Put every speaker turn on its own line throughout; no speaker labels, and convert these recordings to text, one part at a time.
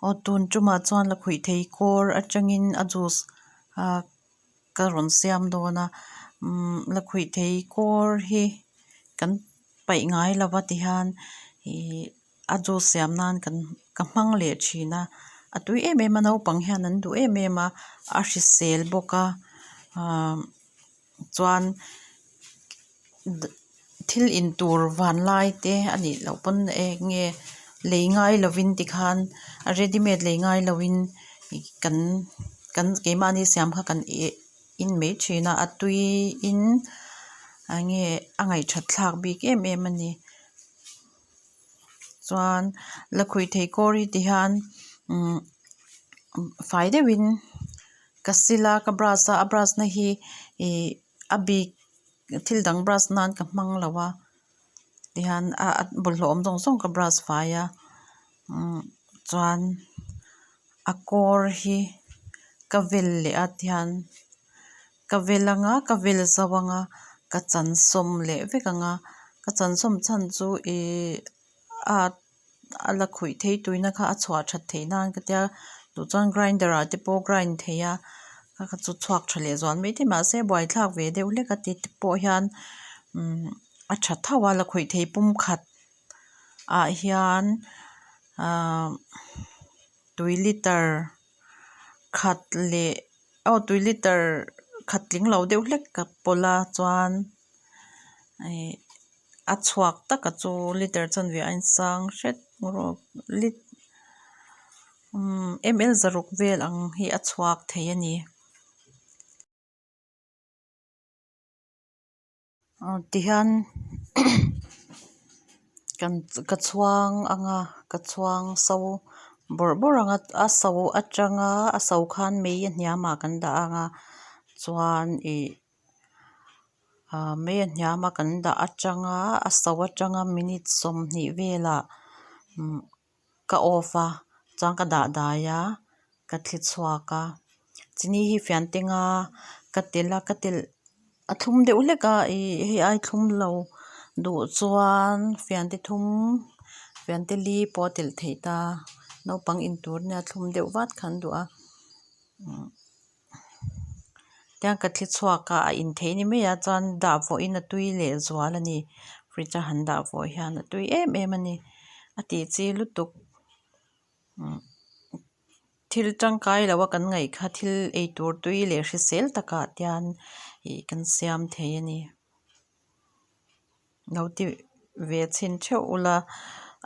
Aw tun tumah chuan lakhuih thei kawr atangin a juice ah ka rawn siam dawn a umm lakhuih thei kawr hi kan paih ngai lo va tihian ihh a juice siam nan kan ka hmang leh thin a a tui em em a naupang hian an duh em em a a hrisel bawk a ahh chuan thil in tur van lai te a nih loh pawn eng nge lei ngai lovin tikhan a ready made lei ngai lovin kan kan keimahni siam kha kan eh in mai thin a a tui in eng nge a ngaihthat thlak bik em em a ni chuan lakhuih thei kawr hi ti hian umm fai deuhin ka sil a ka brush a a brush na hi ih a bik thil dang brush nan ka hmang lo a tihian a bawlhhlawh awm zawng zawng ka brush fai a umm chuan a kawr hi ka vel leh a tihian ka vel anga ka vel zo anga ka chan sawm leh vek anga ka chan sawm chhan chu ihh a a la khuih thei tuina kha a chhuah that theih nan ka tia duh chuan grinder ah te pawh grind theih a kha kha chu chhuak tha leh zual mai thei mahse buaithlak ve deuh hlek a ti te pawh hian umm a tha tho a la khuih thei pum khat ah hian ahh tui liter khat leh aw tui liter khat tling lo deuh hlek ka pawlh a chuan ih a chhuak taka chu liter chanve a insang hret umm ml zaruk vel ang hi a chhuak thei a ni. Aw tihian kan ka chhuang anga ka chhuang so bawrh bawrh anga a so atanga a so khan mei a hniamah kan dah anga chuan ih ah mei a hniama kan dah atanga a so atanga minute 20 velah umm ka off a chuan ka dah dai a ka thli chhuak a chini hi fian tenga ka telh a ka telh a thlum deuh hlek a ih hei ai thlum lo duh chuan fian te thum fian te li pawh a telh theih ta naupang in tur nia thlum deuh vat kha an duh a umm tiang ka thli chhuak a a in theih ni mai a chuan dah vawhin a tui leh zual a ni fridge a han dah vawh hian a tui em em a ni a tih chi lutuk umm thil tangkai lo a kan ngaih kha thil eitur tui leh hrisel takah tian ih kan siam thei a ni lo ti ve chhin theuh ula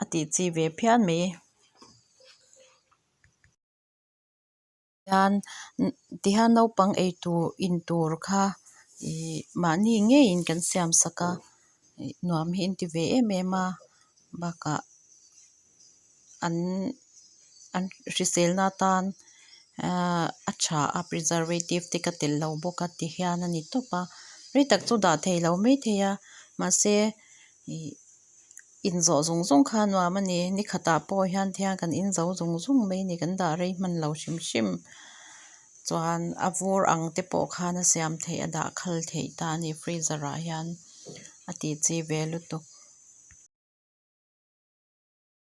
a tih chi ve phian mai. Hian tihian naupang eitur in tur kha ih mahni ngeiin kan siam sak a ih nuam hi an ti ve em em a bakah an an hriselna atan ahh a tha a preservative te ka telh lo bawk a ti hian a ni tawp a rei tak chu dah thei lo maithei a mahse ih. Inzawh zung zung kha a nuam a ni ni khatah pawh hian thian kan inzo zung zung mai a ni kan dah rei hman lo hrim hrim chuan a vur ang te pawh khan a siam theih a dah khal theih ta a ni freezer ah hian a tih chi ve lutuk.